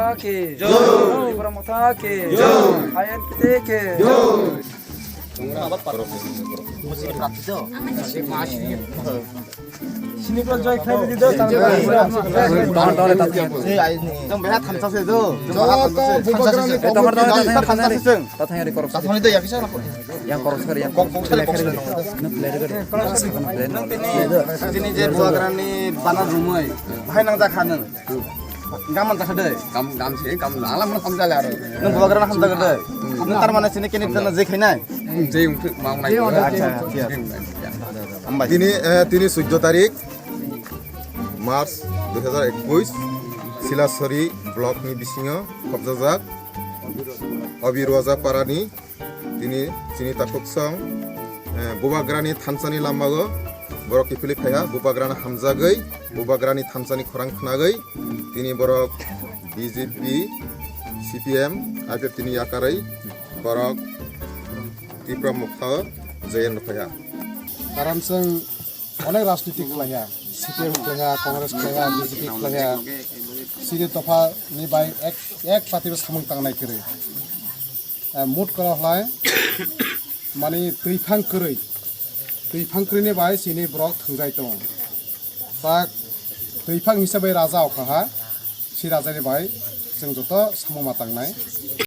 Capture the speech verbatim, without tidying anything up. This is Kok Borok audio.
Motha ki. Jai. Tripura Motha ki. Jai. I N P T ki. Jai. Sini ko joy khai di do. Tong tong le tat. Jong beha thamsa se do. Joto bubagrani thamsa se jong. Tat thang ri korok. Tathang ri do ya kisa. Yang korok sari yang kok kok sari kok sari. Nang tini je bubagrani bana rumai. Bahai nang jakha nang. Gaman jakha de. Kam gam se kam alam na kam jale aro. Nang bubagrani ham jakha de. Nang tar mane sini kini tana je khainai. Je ung mau nai. Acha acha. Hambai. Tini eh, tini suddo tarik March dui hajar ekush Silasori block ni bisingo khobjajak Abirwaja parani tini chini takhuk song eh, bubagrani thansani lamao borok kiphilwi phaiha bubagrani hamjagwi bubagrani thansani khorang khnagwi tini borok B J P, C P M, I P F T ni yakarwi borok Tipra Motha join rw phaiha. Karon chwng onek rajniti khlaiha, C P M khlaiha, Congress khlaiha, B J P khlaiha, chini dopha ni bai ek, ek party bo samung tangnai kwrwi. Eh, mut kwrwi khlai, mani twiphang kwrwi, twiphang kwrwi ni bai chini borok thwngjai tongo. Tak twiphang hisabai raja okha ha, si raja ni bai chwng joto samung ma tangnai.